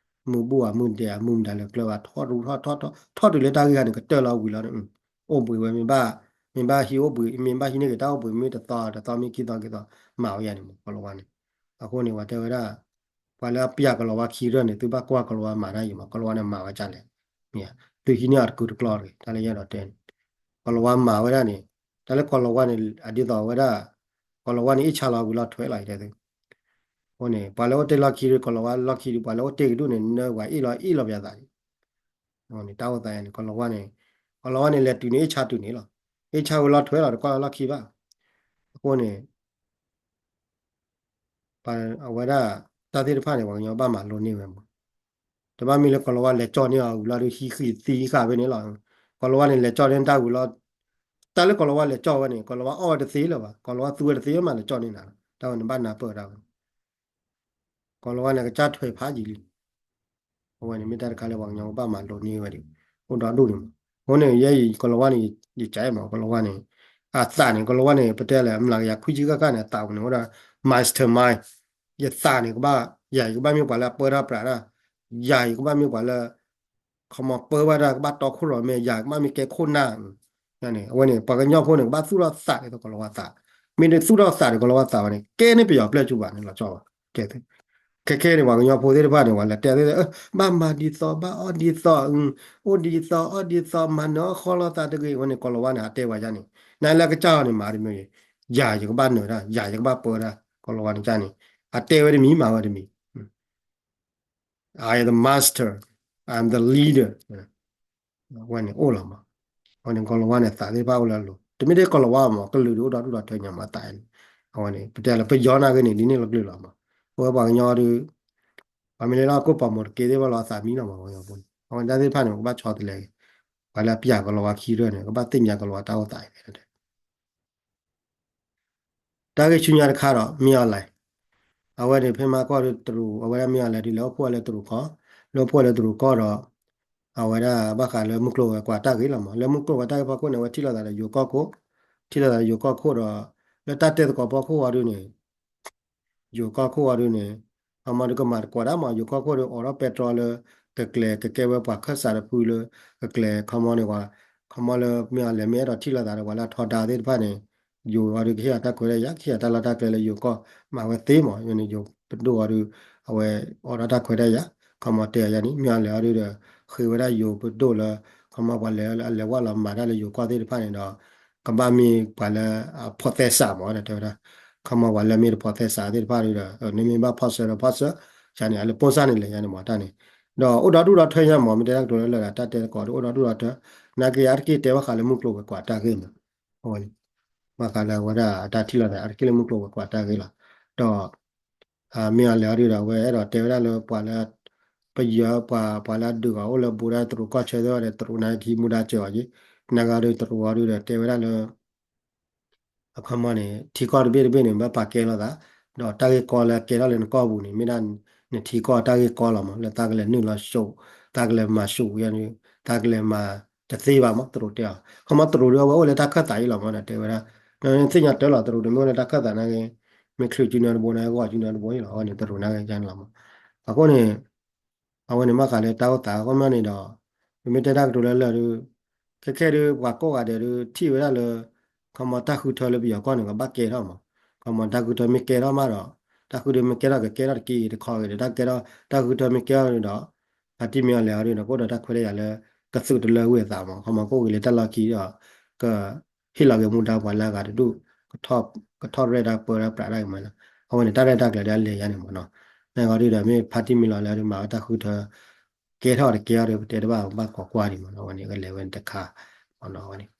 မုၢ်ဘူၣ်ဧါ မုၢ်ဒဲးဧါ မုၢ်မတၤလဲၣ်ကျၢၤဘၣ် ထီၣ်ထီၣ်ထီၣ်ထီၣ်တုၤလၢတၢ်ဂ့ၢ်ခါန့ၣ် ကတၢၢ်လီၤဝံၤလီၤန့ၣ် အိၣ်ဘှံးဝဲ မ့ၢ်ဘၣ် မ့ၢ်ဘၣ်ဟံးအိၣ်ဘှံး မ့ၢ်ဘၣ်ဟံးန့ၢ်က့ၤတၢ်အိၣ်ဘှံး မ့ၢ်တသီတသီ မ့ၢ်ခံသီခံသီ မၤဝဲယါန့ၣ်မး ကီၤလၤဝါန့ၣ်. အဃိန့ၣ် ပှၤတဲဝဲဒၣ် ပှၤလၢအပျဲကီၤလၤဝါခံရၢၢ်န့ၣ် သုဘၣ်ကွၢ်ကီၤလၤဝါမၤတၢ်ယံၤမး ကီၤလၤဝါန့ၣ်မၤဝဲဒ်လဲၣ်. မ့ၢ် သုဟံးန့ၢ်အီၤတကူတကျီတဂ့ၤ တၢ်လၢယအဲၣ်ဒိးတဲန့ၣ် ကီၤလၤဝါမၤဝဲဒၣ်န့ၣ် တၢ်လၢကီၤလၤဝါန့ၣ် အဒ်သိးဝဲဒၣ် ကီၤလၤဝါန့ၣ် အ့ၣ်ဆါလီၤဝံၤလီၤထွဲလီၤ ယတဲသု အဃိန့ၣ် ပှၤလၢအိၣ်တ့ၢ်လီၢ်ခံဒီး ကီၤလၤဝါလီၢ်ခံဒီး ပှၤလၢအိၣ်တ့ၢ်ကဒူၣ်န့ၣ် နၢပှၤအ့ၣ်လီၤအ့ၣ်လီၤပယၤသးန့ၣ် တၢ်အိၣ်သးန့ၣ် ကီၤလၤဝါန့ၣ် ကီၤလၤဝါန့ၣ် လဲၤတုၤန့ၣ် အ့ၣ်ဆါတုၤန့ၣ်လီၤ. အ့ၣ်ဆါဝံၤလီၤထွဲလီၤ တကွၢ်လီၢ်ခံဘၣ်. အဃိန့ၣ် အဝဲဒၣ် တၢ်သ့ၣ်တဖၣ်န့ၣ် ပှၤကညီဘၣ်မၤလိန့ၢ်ဝဲမး. တဘၣ်မ့ၢ်လၢကီၤလၤဝါလဲၤကၠီၣ်န့ၢ်အီၤဝံၤလီၤဒီး ဟံးဃံးသံဃာ်ဖဲန့ၣ်လီၤ. ကီၤလၤဝါန့ၣ် လဲၤကၠီၣ်န့ၢ်တၢ်ဝံၤလီၤ တၢ်လၢကီၤလၤဝါလဲၤကၠီၣ်ဝဲန့ၣ် ကီၤလၤဝါအီၣ်ဝဲတသ့လၢၤဘၣ်. ကီၤလၤဝါသူဝဲတသ့မး လဲၤကၠီၣ်န့ၢ်နၤလီၤ. တၢ်ဝဲန့ၣ်ဘၣ်နၢ်ပၢၢ်တၢ်ဝဲန့ၣ် ကီၤလၤဝါန့ၣ် ကစၢ်ထွဲဖးယံာ်လံ. အဝဲန့ၣ်မ့ၢ်တၢ်တခါလၢ ပှၤကညီဘၣ်မၤလိန့ၢ်ဝဲဒၣ် အိၣ်ဒီဒူၣ်န့ၣ်မး. အဃိန့ၣ် ယဲအံၤ ကီၤလၤဝါန့ၣ် ယကမး ကီၤလၤဝါန့ၣ် အသးန့ၣ် ကီၤလၤဝါန့ၣ် ပတဲလဲၣ် မျးကယၤခွံဆံဃၣ်ဃၣ်န့ၣ် အသးပူၤန့ၣ် အိၣ်ဒီး mastermind ယသးန့ၣ် ကဘၣ် ယၤအံၤကဘၣ်မ့ၢ်ပှၤလၢအပၢတၢ်ပြးတၢ်, ယၤအံၤကဘၣ်မ့ၢ်ပှၤလၢ ခီမီပၢဘၣ်တၢ် ကဘၣ်တီခိၣ်ရိၣ်မဲ ယၤကဘၣ်မ့ၢ်ကဲခိၣ်နၢ်, အဝဲန့ၣ် ပှၤကညီဖိန့ၣ် ကဘၣ်သူၣ်ထီၣ်သးဒ်သိးကီၤလၤဝါသး, မ့ၢ်တသူၣ်ထီၣ်သးဒ်ကီၤလၤဝါသးဘၣ်န့ၣ် ကဲန့ၣ်ပယီၤပျဲၢ်ကူၣ်ဘၣ်န့ၣ် လီၤဆီဘၣ်. ခဲခဲန့ၣ် ပှၤကညီဖိသ့ၣ်တဖၣ်န့ၣ် ပှၤလဲၤတဲသ့ၣ် ဘၣ်မၤဒ်သိး ဘၣ်အီၣ်ဒ်သိး, အိၣ်ဒ်သိး အီၣ်ဒ်သိး မၤနၢၤအီၣ်ဃီလိာ်သးတဂ့ၤ အဝဲန့ၣ် ကီၤလၤဝါန့ၣ် အတဲဝဲဒ်န့ၣ်, နလၢကစၢ်အီၤန့ၣ် မၤတမံၤ, ယၤယကဘၣ်နၢၤတၢ် ယၤယကဘၣ်ပၢတၢ် ကီၤလၤဝါန့ၣ်ကန့ၣ် အတဲဝဲတမံၤ မၤဝဲတမံၤ I am the master, I am the leader. အဝဲန့ၣ်အိၣ်လီၤမး. အဝဲန့ၣ်ကီၤလၤဝါန့ၣ် သးသ့ၣ်တဖၣ်အိၣ်လၢအလိၤ, တမ့ၢ်ထဲကီၤလၤဝါမး ကလုာ်ဒုးအိၣ်ဒီဒူၣ်ဒီထၢညါမးသးန့ၣ်. အဝဲန့ၣ် ပတဲလၢပယီၤနာ်က့န့ၣ် ဒ်န့ၣ်လီၤကလုာ်လီၤမး. အဝဲပှၤကညီဒုး ပှၤမ့ၢ်လဲၤလၢအကိၣ်ပၤမိၢ်တက့သ့ၣ်တဖၣ်လီၤ အသးမံလီၤမး ပှၤကညီဖိန့ၣ်. အဝဲတၢ်သ့ၣ်တဖၣ်န့ၣ် ပကဘၣ်ဆီတလဲက့ၤ, ပှၤလၢအပျဲကီၤလၤဝါခံရဲၣ်န့ၣ် ကဘၣ်သ့ၣ်ညါကီၤလၤဝါတၢ်အိၣ်သးအံၤ တၢ်ဂ့ၢ်ဆူညါတခါဒီး မ့ၢ်အီၤလဲၣ်, အဝဲန့ၣ် ဖဲမၤကီၢ်ဒုးတရူး အဝဲဒၣ်မ့ၢ်အီၤလဲၣ်ဒုး လဲၤအိၣ်ဖှိၣ်ဝဲလၢတရူးကီၢ်, လဲၤအိၣ်ဖှိၣ်ဝဲလၢတရူးကီၢ်ဒီး အဝဲဒၣ်ဘၣ်ဃးလၢမုၢ်ကျိၤဝဲၤကွာ်တၢ်ဂ့ၢ်လီၤမး. လၢမုၢ်ကျိၤဝဲၤကွာ်တၢ်ဂ့ၢ်ဖီခိၣ်န့ၣ် အဝဲထံၣ်လိာ်သးဒီးယိၤကီၢ်ခိၣ်, ထံၣ်လိာ်သးဒီးယိၤကီၢ်ခိၣ်ဒီး လၢတၢ်တဲသကိးဖီခိၣ်အီၤဒုးန့ၣ် ယိၤကီၢ်ခိၣ်အီၤဒုးန့ၣ် ခီမီဒုးကမၤသကိးဒၣ်မး ယိၤကီၢ်ခိၣ်ဒီး အိးထီၣ်ပဲတြီလၢ ကကျဲၤကကဲဝဲပှၤခၢၣ်စးတဖုလၢ ကကျဲၤခီမီန့ၣ်ဝဲ, ခီမီလၢမ့ၢ်အီၤလဲၣ်မ့ၢ်အဲၣ်ဒိးထံၣ်လိာ်သးဒီးပှၤလၢအထီဒါသ့ၣ်တဖၣ်န့ၣ် ယိၤအီၤဒုးကဟ့ၣ်အီၤတၢ်ခွဲးတၢ်ယာ် ကဟ့ၣ်အီၤတၢ်လီၢ်တၢ်ကျဲလၢယိၤကီၢ် မၤဝဲသ့မး ယိၤပဒိၣ်အီၤဒုး အဝဲအိးထီၣ်တၢ်ခွဲးတၢ်ယာ် ခီမီတဲအီၤယၤန့ၣ် မ့ၢ်အီၤလဲၣ်အီၤဒုးဒီး ဃ့ဝဲဒၣ်ယိၤပဒိၣ်လၢ ခီမီပှၤလဲၤအလဲၤဝဲလီၤမၤတၢ်လၢယိၤကီၢ်သ့ၣ်တဖၣ်န့ၣ်ဒီး ကဘၣ်မ့ၢ်ပှၤလၢအဖိးသဲစးမး တဲဝဲဒၣ် ခီမီပှၤလၢမ့ၢ်တဖိးသဲစးသ့ၣ်တဖၣ်ဒုးဒီး နမ့ၢ်ဘၣ်ဖီၣ်ဆၢဒီးဖီၣ်ဆၢ ယၤန့ၣ် အလၢပိၢ်စၢ်န့ၣ်လဲၣ်ယၤန့ၣ်မးတၢ်န့ၣ် ဒီးအိၣ်ဒီဒူၣ်ဒီထၢညါမး မ့ၢ်တဲတၢ်ကတိၤလၢလၢာ်ဒီး တၢ်တဲသကိးဒုးအိၣ်ဒီဒူၣ်ဒီထၢ နာ်က့အါတက့ၢ်တဲဘၣ်ဃးလၢမုၢ်ကျိၤဝဲၤကွာ်တၢ်ဂ့ၢ်မး အဝဲန့ၣ် ဘၣ်ဃးလၢအဝဲဒၣ်အတၢ်ထံၣ်လိာ်သးအါတက့ၢ်လၢမုၢ်ကျိၤဝဲၤကွာ်တၢ်ဂ့ၢ်လီၤ. ဒီး မ့ၢ်အီၤလဲၣ်အီၤဒုးဒီး အဝဲအဲၣ်ဒိးတဲဝဲဒၣ်လၢပှၤလၢ ပယီၤပှၤ ပှၤလၢအဒုးအီၤအိၣ်လၢဘူးဒၣ်တရူးကီၢ်ဆၢသ့ၣ်ဝဲဒီး တရူးနာ်က့ကဟံးမူဒါစၢၤအီၤက့ၤ နာ်က့အီၤဒုးတရူးအီၤဒုးဒီး တဲဝဲဒၣ်လၢ အခီမီန့ၣ် ထံကီၢ်တဘ့ၣ်တဘ့ၣ်န့ၣ် ဘၣ်ပာ်ကဲလိာ်သး ဒီးတၢ်ဂ့ၢ်ကီလၢအကဲထီၣ်လၢနကီၢ်ပူၤန့ၣ် မ့ၢ်ဒၣ်နထံကီၢ်တၢ်ဂ့ၢ်ကီလီၤမး လၢသးကလဲၤနုာ်လီၤဆူး သးကလဲၤမၤဆူးယၤန့ၣ် သးကလဲၤမၤတသ့ဘၣ်မး တရူးတဲအီၤ ခီမီတရူးဒုးအဝဲအိၣ်လၢတၢ်ခၢၣ်သးအံၤလီၤမး ဒီးတဲဝဲဒၣ် နသ့ၣ်ညါတၢ်လီၤ တရူးဒုးမ့ၢ်အိၣ်လၢတၢ်ခၢၣ်သးနာ်က့ မ့ၢ်ချုးစုနၢတဘိန့ၣ် ဂီၤစုနၢတဘိအံၤလီၤ အဝဲန့ၣ်တရူးနာ်က့န့ၣ်လီၤမး အဃိန့ၣ် အဝဲန့ၣ်ဘၣ်ဃးလၢတၢ်အိၣ်သးအဃိမးန့ၣ်ဒီး ပမ့ၢ်တဲတၢ်ကတိၤလၢလၢာ်ဒုး ခဲခဲဒုး ပှၤကိးဂၤဒဲးဒုး ထံၣ်ဝဲဒၣ်လၢ ခီမီတၢ်ဃုထၢလၢပယီၤကီၢ်န့ၣ် ကဘၣ်ကဲထီၣ်မး ခီမီတၢ်ဃုထၢမ့ၢ်ကဲထီၣ်မးဒီး တၢ်ဃုထၢမ့ၢ်ကဲထီၣ် ကကဲထီၣ်တက့ၢ်တခီဂ့ၤဒီး တၢ်ကဲထီၣ် တၢ်ဃုထၢမ့ၢ်ကဲထီၣ်ဒီး ဖါတံၢ်မ့ၢ်အီၤလဲၣ်အီၤဒုးဒီး ကအိၣ်ဒီးတၢ်ခွဲးတၢ်ယာ်လၢ ကသုးတလၢဝံၤအသးမး ခီမီကအိၣ်ဂ့ၤလၢတၢ်လီၢ်ခံဒီး က ဟ့ၣ်လီၤက့ၤမူဒါပှၤလၢအဂၤတဒူၣ် ကထီၣ်ရဲၣ်တၢ်ပၢတၢ်ပြးတၢ်ဂ့ၤမးလီၤ. အဝဲန့ၣ် တၢ်ရဲၣ်တၢ်ကျဲၤဒ်အလဲၤယါန့ၣ်မးနီၤ. နာ်က့ဒုးဒီး မ့ၢ်ဖါတံၢ်မ့ၢ်လီၤလၢဒုးမၤဝဲတၢ်ဃုထၢ ကဲထီၣ်တကဲထီၣ်ဒီး ပတဲတဘၣ်ဘၣ်ကိးကွၢ်ဒံးမးနီၤ. အဝဲန့ၣ် ကလဲၤဝဲတခါမးနီၤ အဝဲန့ၣ်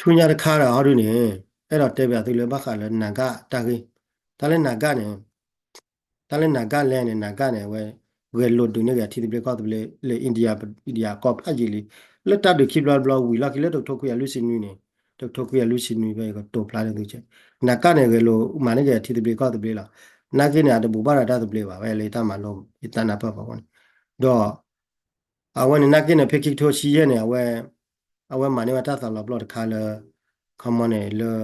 ဆူညါတခါဒီးဟီဒုန့ၣ် အဲၣ်ဒိးတဲဘၣ်သုလၢဘၣ်ဃးလၢနၤဂၣ်တၢ်ဂ့ၢ်, တၢ်လၢနၤဂၣ်န့ၣ် တၢ်လၢနၤဂၣ်လဲၣ်န့ၣ် နၤဂၣ်န့ၣ် အဝဲ ဂဲၤလိာ်ဒုးန့ၢ်က့ၤအထံသဘျ့ကီၢ်သဘျ့လၢ India India ကီၢ်ဖးယံာ်လံ, လၢတၢ်ဒုးခံဘျီတဘျီဝံၤလီၢ်ခံလၢတကထိခွံကယၤလွံၢ်ဆံနွံန့ၣ်, တကထိခွံကယၤလွံၢ်ဆံနွံဖဲအံၤကတိၤဖျါန့ၣ်သုကဲ, နၤဂၣ်န့ၣ် ဂဲၤလိာ်မၤန့ၢ်က့ၤအထံသဘျ့ကီၢ်သဘျ့လီၤ. နာ်က့န့ၣ် အတဘူးဘၣ်ဒီးတၢ်သဘျ့ဘၣ် ဝဲလၢတၢ်မၤလိယတၢ်နၢ်ပၢၢ်ဖီခိၣ်န့ၣ်, ဒီး အဝဲန့ၣ် နာ်က့န့ၣ် ဖဲခံကထိဆံယဲၢ်န့ၣ် အဝဲ အဝဲမၤန့ၢ်ဝဲတၢ်သးလီၤပျီၢ်တခါလၢ ခီမီန့ၣ် လၢ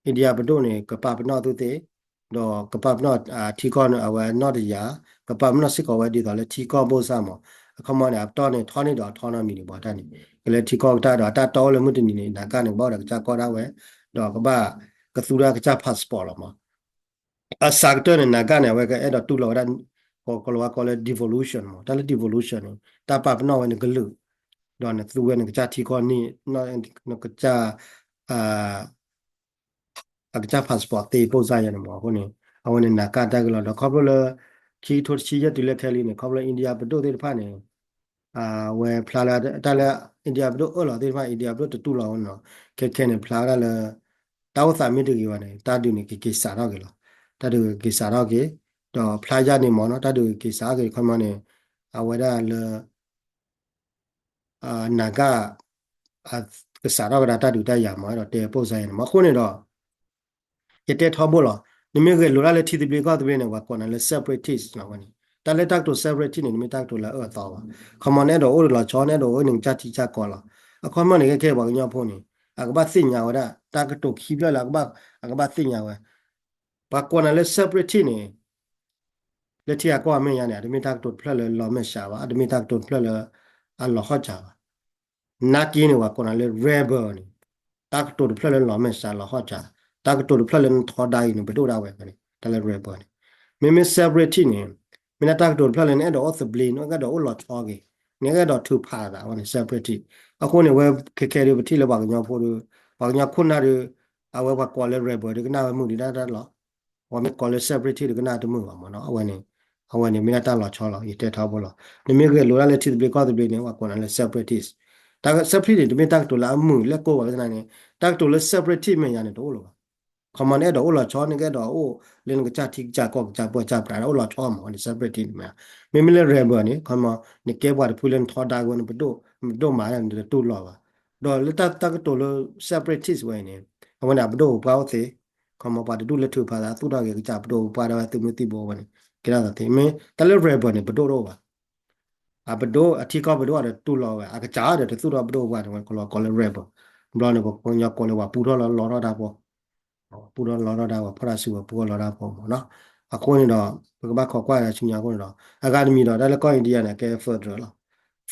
India ပဒိၣ်န့ၣ် ကပာ်ပနီၣ်သုသ့, ဒီးကပာ်ပနီၣ် ထံကီၢ်န့ၣ် အဝဲနီၣ်တယၤ, ကပာ်ပနီၣ်စ့ၢ်ကီးဝဲဒ်သိးလၢထံကီၢ်ဘိၣ်စၢ်မး, အခီမီန့ၣ် အပတီၢ်န့ၣ် ထီန့ၢ်ဒီးအထီနီတမံၤန့ၣ် ဘၣ်တၢ်န့ၣ် ကလဲၤထံကီၢ်ကတၢၢ်ဒီး အတၢ်တီအိၣ်လၢမုၢ်တနံၤန့ၣ် နၤဂၣ်န့ၣ် ကဘၣ်အိၣ်ဒီးကစၢ်ကီၢ်ဒၣ်ဝဲ, ဒီးကဘၣ်ကသူဒၣ်ကစၢ် passport လီၤမး အစှၤကတၢၢ်န့ၣ် နၤဂၣ်န့ၣ် အဝဲကအဲၣ်ဒိးတူၢ်လိာ်ဝဲဒၣ် ကီၤလၤဝါကိးလၢ devolution မး, တၢ်လၢ devolution န့ၣ် တၢ်ပာ်ပနီၣ်ဝဲနကလုာ်, ဒီးနသူဝဲနကစၢ်ထံကီၢ်န့ၣ် နကစၢ် အကစၢ် passport သ့ပိၢ်စၢ်ယဲန့ၣ်မး, အဃိန့ၣ် အဝဲန့ၣ် နၤဂၣ်တၢ်ဂ့ၢ်လီၤ. ဒီးခီဖျိလၢ ခံကထိတဆံယဲၢ်တုၤလၢခဲလံန့ၣ် ခီဖျိ India ပဒိၣ်သ့ၣ်တဖၣ်န့ၣ် အဝဲဖျါလၢ တၢ်လၢ India ပဒိၣ်အၢၣ်လီၤသ့ၣ်တဖၣ် India ပဒိၣ်တတူၢ်လိာ်ဝဲနီၤ, ခဲခဲန့ၣ် ဖျါဝဲဒၣ်လၢ တၢ်အိၣ်သးမ့ၢ်တဂ့ၤဘၣ်န့ၣ် တၢ်ဒုးန့ၣ်ကက့ၤစးထီၣ်က့ၤလီၤ. တၢ်ဒုးကက့ၤစးထီၣ်က့ၤ, ဒီးဖျါယဲန့ၣ်မးနီၤ တၢ်ဒုးကက့ၤစးထီၣ်က့ၤ ခီမီန့ၣ် အဝဲဒၣ်လၢ နၤဂၣ် ကစးထီၣ်ဝဲဒၣ်တၢ်ဒုးတၢ်ယၤမး အဲၣ်ဒိးတဲပိၢ်စၢ်ယဲန့ၣ်မး အဃိန့ၣ်ဒီး ယတဲထီဘိလီၤ. နမ့ၢ်ဂဲၤလိာ်ဒၣ်လၢထံသဘျ့ကီၢ်သဘျ့န့ၣ် ပှၤကိးနၤလၢ separatist နီၤဝဲန့ၣ်, တၢ်လၢတၢ်ကတိၤ separatist န့ၣ် တမ့ၢ်တၢ်ကတိၤလၢအအၢအသီဘၣ်. ခီမီန့ၣ် အဲၣ်ဒိးအိၣ်လီၤဆီ အဲၣ်ဒိးအိၣ်န့ၣ်ကစၢ်ထံကစၢ်ကီၢ်လီၤ. အခီမီန့ၣ် ခဲခဲပှၤကညီဖိန့ၣ် အကဘၣ်သ့ၣ်ညါဝဲဒၣ် တၢ်ကတိၤခံဖျၢၣ်လၢ အကဘၣ်သ့ၣ်ညါဝဲ ပှၤကိးနၤလၢ separatist န့ၣ် လၢထံဂၤကီၢ်ဂၤမဲာ်ညါန့ၣ် အတမ့ၢ်တၢ်ကတိၤတဖျၢၣ်လၢလီၤမဲာ်ဆှးဘၣ်, အတမ့ၢ်တၢ်ကတိၤတဖျၢၣ်လၢ အလီၤဟီၣ်စၢၤဘၣ်. နာ်က့န့ၣ် ပှၤကိးနၤလၢ rebel န့ၣ် တၢ်ကတိၤတဖျၢၣ်လၢလီၤမဲာ်ဆှးလီၤဟီၣ်စၢၤ, တၢ်ကတိၤတဖျၢၣ်လၢနထီဒါအံၤန့ၣ် ပဒိၣ်ဒၣ်ဝဲန့ၣ် တၢ်လၢ rebel န့ၣ်. မ့မ့ၢ် separatist န့ၣ် မ့ၢ်ဒၣ်တၢ်ကတိၤတဖျၢၣ်လၢနအဲၣ်ဒိးအိၣ်သဘျ့ နအဲၣ်ဒိးအိၣ်လီၤဆီက့ၤ နအဲၣ်ဒိးထုးဖးသးဝဲန့ၣ် separatist. အဃိန့ၣ် ဝဲခဲခဲဒီး ပထံၣ်လၢပှၤကညီဖိဒီး ပှၤကညီခိၣ်နၢ်ဒီး အဝဲပှၤကိးလၢ rebel ဒီးကနၣ်ဝဲမုာ်ဒံးဒၣ်တၢ်လီၤ. ပှၤမ့ၢ်ကိးလၢ separatist ဒီးကနၣ်တမုာ်ဘၣ်မ့ၢ်နီၤ. အဝဲန့ၣ် အဝဲန့ၣ်မ့ၢ်ဒၣ်တၢ်လီၤဆီလီၤ ယတဲထီဘိလီၤ. နမ့ၢ်ဂဲၤလိာ်ဒၣ်လၢထံသဘျ့ကီၢ်သဘျ့န့ၣ် ပှၤကိးနၤလၢ separatist. တၢ် separatist န့ၣ် တမ့ၢ်တၢ်ကတိၤလၢအမုာ်လဲၣ်ကိးဘၣ်သနာ်န့ၣ် တၢ်ကတိၤလၢ separatist မဲာ်ညါန့ၣ် တအိၣ်လၢၤဘၣ်. ခီမီ နအဲၣ်ဒိးအိၣ်လီၤဆီ နကအဲၣ်ဒိးအိၣ်လၢနကစၢ်ထံကစၢ်ကီၢ်ကစၢ်ပၢကစၢ်ပြး အိၣ်လီၤဆီမး န့ၣ် separatist န့ၣ်မ့ၢ်. မ့မ့ၢ်လၢ rebel န့ၣ် ခီမီ နကဲပှၤတဖုလၢနထီဒါဝဲ နပဒိၣ် နပဒိၣ်မၤဒၣ် နတတူၢ်လိာ်ဘၣ်. ဒီးလၢတၢ်တၢ်ကတိၤလၢ separatist ဝဲအံၤန့ၣ် အဝဲန့ၣ် အပဒိၣ်ပပှၢ်အိၣ်သ့, ခီမီ ပှၤတဒူၣ်လၢထုးဖးသး သူၣ်ထီၣ်က့ၤကစၢ်ပဒိၣ်ပပှၢ်ဒၣ်ဝဲသုးမုၢ်သံၣ်ဘိဝဲန့ၣ် ကဲထီၣ်သးသ့. မ့ၢ်တၢ်လၢ rebel န့ၣ် ပဒိၣ်တအိၣ်ဘၣ်. အပဒိၣ် အထံကီၢ်ပဒိၣ်အံၤဒီးတူၢ်လိာ်ဝဲ အကစၢ်ဒီးတသူၣ်ထီၣ်ပဒိၣ်ပပှၢ်န့ၣ် ဝဲကိးလီၤကိးလၢ rebel. ဘျီန့ၣ် ပှၤကညီကိးလၢပှၤပူထီၣ်လီၤလီထီၣ်တၢ်ဖိ ပူထီၣ်လီထီၣ်တၢ် ပှၤဖီၣ်တၢ်စုကဝဲၤပူထီၣ်လီတၢ်ဖိမ့ၢ်နီၤ. အဃိန့ၣ်ဒီး ပကဘၣ်ခိးကွၢ်တၢ်ဆူညါအဃိန့ၣ်ဒီး အဂၤတမံၤဒီး တၢ်လၢကီၢ် India န့ၣ် ကဲ federal လီၤ.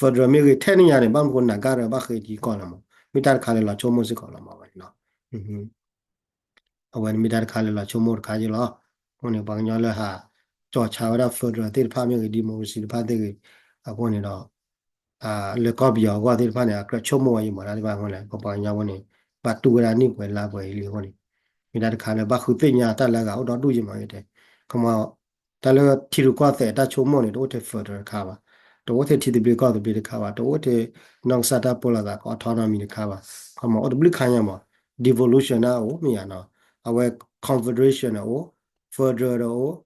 federal မ့ၢ်ဂ့ၤထဲန့ၣ်ညါန့ၣ် ဘၣ်မနုၤဃိ Naga ဒီးဘၣ်ဃ့ထံကီၢ်လီၤမး မ့ၢ်တၢ်တခါလၢလီၤဆိကမိၣ်စ့ၢ်ကီးလီၤမးဝဲန့ၣ်နီၤ. အဝဲန့ၣ်မ့ၢ်တၢ်တခါလၢလီၤဆိကမိၣ်တခါက့လီၤ. အဃိန့ၣ် ပှၤကညီလၢဟး ကၠီၣ်ဆါဝဲဒၣ် federal သ့ၣ်တဖၣ်မ့ၢ်ဂ့ၤ democracy တဖၣ်သ့ၣ်ဂ့ၤ အဃိန့ၣ်ဒီး လၢကီၢ်ပယီၤအဂီၢ်သ့ၣ်တဖၣ်န့ၣ် အကြၢးဆိကမိၣ်ဝဲအံၤမး တၢ်တဖၣ်အဃိန့ၣ် ပပှၤကညီဖိန့ၣ် ဘၣ်တူၢ်ဝဲဒၣ်နံၣ်ပှဲၤလါပှဲၤအံၤလံအဃိန့ၣ် မ့ၢ်တၢ်တခါလၢဘၣ်ဃုသ့ၣ်ညါတၢ်လၢအဂၤအိၣ်ဒီဒူၣ်ယံၤမး ယတဲ ခီမီ တၢ်လၢထံရူၢ်ကီၢ်သဲးတၢ်ဆိကမိၣ်န့ၣ် တအိၣ်ထဲ federal တခါဘၣ်, တအိၣ်ထဲထံသဘျ့ကီၢ်သဘျ့တခါဘၣ်, တအိၣ်ထဲနီၢ်ကစၢ်တၢ်ပၢလီၤသး autonomy တခါဘၣ်, ခီမီ အိၣ်တဘျုးခါညါမး devolution န့ၣ်အိၣ်မ့ၢ်ဧါနီၤ, အဝဲ confederation န့ၣ်အိၣ်, federal ဒီးအိၣ်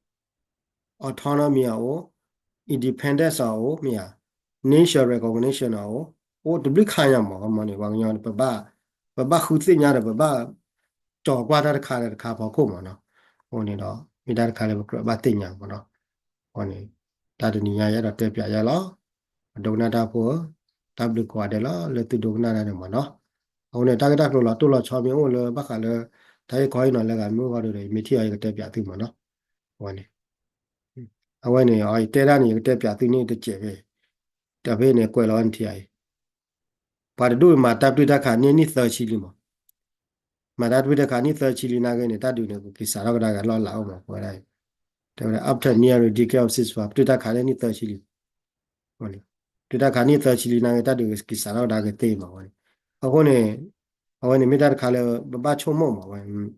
autonomy အအိၣ်, independence အအိၣ်မ့ၢ်ဧါ, nation recognition အအိၣ်, အိၣ်တဘျုးခါညါမး ခီမီန့ၣ် ပှၤကညီ ပဘၣ်ဃုသ့ၣ်ညါဒီး ပဘၣ်ကၠီၤကွၢ်တၢ်တခါလၢတခါဖီခိၣ်မးနီၤ, အဃိန့ၣ်ဒီး မ့ၢ်တၢ်တခါလၢပကြၢးဘၣ်သ့ၣ်ညါမးနီၤ, အဃိန့ၣ် တၢ်တနံၤညါယအဲၣ်ဒိးတဲပၠးယဲလီၤ, ပဒိကနၣ်တၢ်ဖိဧၢ, တၢ်ဘျုးကိးဂၤဒဲးလီၤ လၢသုဒိကနၣ်တၢ်န့ၣ်မးနီၤ, အဃိန့ၣ် တၢ်ဂ့ၢ်တၢ်ကျိၤလီၤတိၢ်လီၤဆီမ့ၢ်အိၣ်လၢဘၣ်ဃးလၢ တၢ်ဟ့ၣ်ခီဟ့ၣ်နီၤလၢဂၤမ့ၢ်အိၣ်ဃီဒီး ယမ့ၢ်ထံၣ်အီၤ ယကတဲပၠးသုမးနီၤ, အဝဲန့ၣ် အဝဲန့ၣ် ယတဲဒၣ်န့ၣ် ယကတဲပၠးသုန့ၣ်တစဲးဖဲ, တၢ်ဖဲန့ၣ် ကွဲးလီၤဝဲနထံၣ်အံၤ, ပှၤတဒူၣ်မၤတၢ်ပတုာ်တၢ်ခးန့ၢ်နံၣ်သၢဆံလံမး, မၤတၢ်ပတုာ်တၢ်ခးနံၣ်သၢဆံလံနာ်က့န့ၣ် တၢ်ဒုးန့ၣ် ကက့ၤစးထီၣ်ကဒါက့ၤလီၢ်လၤအိၣ်မး ကွဲးဒၣ်အံၤ, တဲဝဲဒၣ် after near decade of ceasefire ပတုာ်တၢ်ခးန့ၢ်နံၣ်သၢဆံလံ ပတုာ်တၢ်ခးနံၣ်သၢဆံလံနာ်က့ တၢ်ဒုးက့ၤစးထီၣ်ကဒါက့ၤသ့မးဝဲန့ၣ်, အဃိန့ၣ် အဝဲန့ၣ်မ့ၢ်တၢ်တခါလၢ ပဘၣ်ဆိကမိၣ်မးဝဲ ဒီး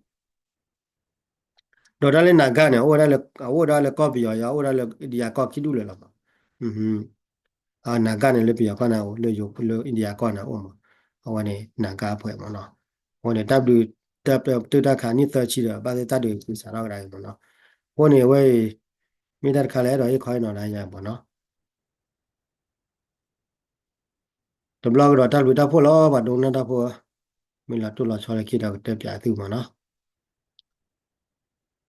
တၢ်လၢ Naga န့ၣ် အအိၣ်ဝဲဒၣ်လၢ အအိၣ်ဝဲဒၣ်လၢကီၢ်ပယီၤယါ အအိၣ်ဝဲဒၣ်လၢ India ကီၢ်ခံဒူၣ်လၢာ်လီၤမး, Naga န့ၣ် လၢပယီၤကီၢ်န့ၣ်အိၣ် လၢယိၤ လၢ India ကီၢ်န့ၣ်အိၣ်မး, အဝဲန့ၣ် Naga အဖွဲ့မးနီၤ, အဃိန့ၣ် တၢ်ဘျုး တၢ်ပတုာ်တၢ်ခးနံၣ်သၢဆံဒီး ဘၣ်သ့ၣ်တၢ်ဒုးက့ၤစးထီၣ်ကဒါက့ၤမးနီၤ, အဃိန့ၣ်အဝဲအံၤ မ့ၢ်တၢ်တခါလၢအဲၣ်ဒိးဟ့ၣ်ခီဟ့ၣ်နီၤဒၣ်ယၤမးနီၤ တဘျီကဒီးတၢ်ဘျုးတၢ်ဖှိၣ်လီၤ ပှၤဒိကနၣ်တၢ်ဖိ, မ့ၢ်လီၤတိၢ်လီၤဆီလၢခံဒီးကတဲပၠးသုမးနီၤ,